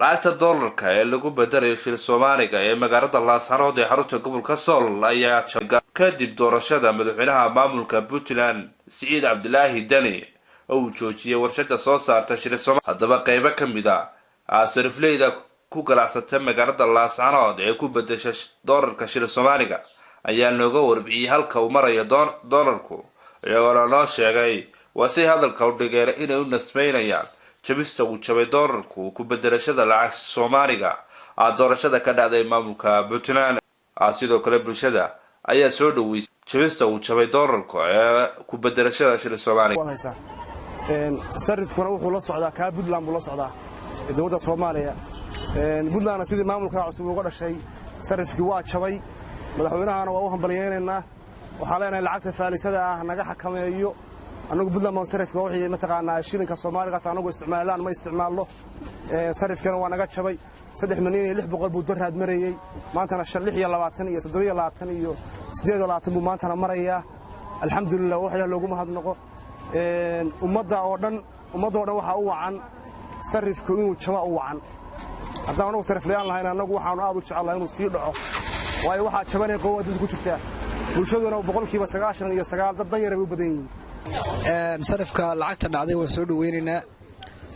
Lacagta doolarka ee lagu bedelayo shil Soomaaliga ee magaalada Laascanood ee xarunta gobolka Sool ayaa kadib doorashada madaxweynaha maamulka Puntland Siciid Cabdilaahi Deni oo uu joojiyay warshada soo saarta shil Sooma. Haddaba qeybo ka mid a sarifleyda ku ganacsata magaalada Laascanood ee ku bedesha doolarka shil Soomaaliga ayaa nooga warbixiyey halka uu marayo doolarku, iyagoona noo sheegay waa si hadalka u dhigeen inay u nasmeynayaan jabista uu jabay doolarku ku bedelashada lacag Soomaaliga doorashada ka dhacday maamulka Puntland. Sidoo kale bulshada ayaa soo dhaweysay jabista uu jabay doolarka ee ku bedelashada shil Soomaaliga. Sarifkuna wuxuu la socdaa kaa Puntland buu la socdaa, dowladda Soomaaliya. Puntlandna sidii maamulkaa cusub uga dhashay sarifkii waa jabay. Madaxweynahana waa u hambalyaynaynaa. Waxaan leenahay lacagta faalisada ah naga xakameeyo. Annagu Puntland baan sarifka wixii mataqaanaa shilinka Soomaaligaas annagu isticmaalaan ma isticmaalno. Sarifkana waa naga jabay. 3,600,000 buu daraad marayey, maantana 26 iyo 27 iyo 28 buu maantana marayaa. Alxamdulilah, wax Ilaah loogu mahadnaqo. Ummadda oo dhan, ummadda oo dhan waxaa u wacan sarifku inuu jaba u wacan. Haddaan anagu sariflayaan lahayn, annagu waxaanu aad u jecelnahay inuu sii dhaco, waayo waxaa jabanaya qowa adduunka ku jirtaa. Bulshaduna 99% dad danyara bay u badan yihiin. Sarifka lacagta dhacday waan soo dhoweynaynaa.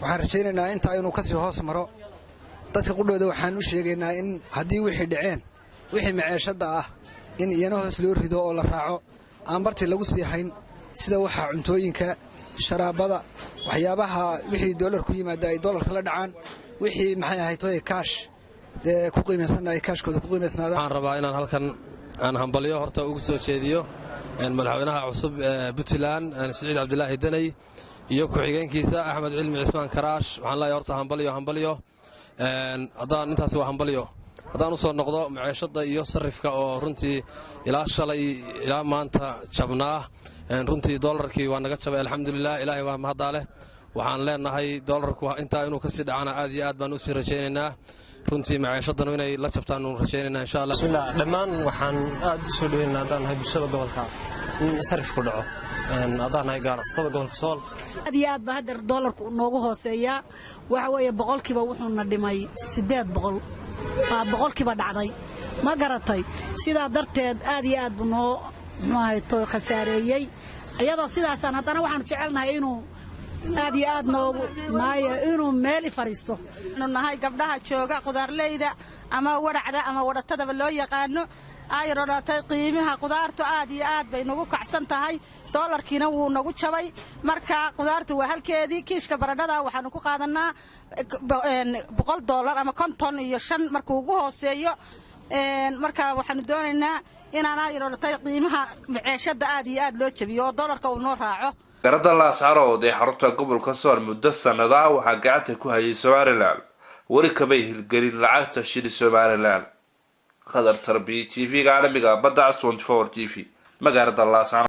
Waxaan rajaynaynaa intaa inuu ka sii hoos maro. Dadka qudhooda waxaan u sheegaynaa in haddii wixii dhaceen, wixii maceeshadda ah, in iyana hoos loo rido oo la raaco, aan bartii lagu sii hayn, sida waxaa cuntooyinka, sharaabada, waxyaabaha wixii doolar ku yimaada ay doolarka la dhacaan, wixii maxay ahayd toy kaash dee ku qiimaysanna ay kaashkooda ku qiimaysnaadaan. Waxaan rabaa inaan halkan aan hambalyo horta ugu soo jeediyo madaxweynaha cusub ee Puntland Siciid Cabdilaahi Deney iyo ku-xigeenkiisa Axmed Cilmi Cismaan Karaash. Waxaan leeyahay horta hambalyo, hambalyo. Haddaan intaasi waa hambalyo. Haddaan u soo noqdo maceeshadda iyo sarifka oo runtii ilaa shalay ilaa maanta jabnaa, runtii doolarkii waa naga jabay, alxamdulilah, Ilaahay waa mahaddaa leh. Waxaan leenahay doolarku intaa inuu kasii dhacana aad iyo aad baan usii rajaynaynaa. Runtii maceeshadanu inay la jabtaanu rajaynaynaa, insha Allah. Bismillah, dhammaan waxaan aad u soo dhaweynaa haddaan nahay bulshada gobolka in sarifku dhaco, haddaan nahay ganacsatada gobolka Sool. Aad iyo aad ba haddeer doolarku noogu hooseeyaa. Waxa weeye boqolkiiba wuxuuna dhimay 800 baa boqolkiiba dhacday, ma garatay? Sidaa darteed aad iyo aad buu noo muxuu ahay to khasaareeyey. Iyadoo sidaasaan haddana waxaanu jecelnahay inuu aad iyo aad noogu maayo inuu meel i fadhiisto. Nahay gabdhaha jooga qudaarleyda ama wadhacda ama wadhatadaba loo yaqaano ay rodhatay, qiimaha qudaartu aad iyo aad bay nagu kacsan tahay. Doolarkiina wuu nagu jabay. Marka qudaartu waa halkeedii. Kiishka baradhada waxaanu ku qaadanaa $100 ama 55 markuu ugu hooseeyo. Marka waxaanu doonaynaa inaan ay rodhatay qiimaha maceeshada aad iyo aad loo jabiyo oo doolarka uu noo raaco. Magaalada Laascarood ee xarunta gobolka Sool muddo sanadaha waxaa gacanta ku hayay Somalilan, weli kamay hirgelin lacagta shili Somalilan. Khadar Tarbiya, TV-ga caalamiga Badda Cas 24 TV, magaalada Laascanood.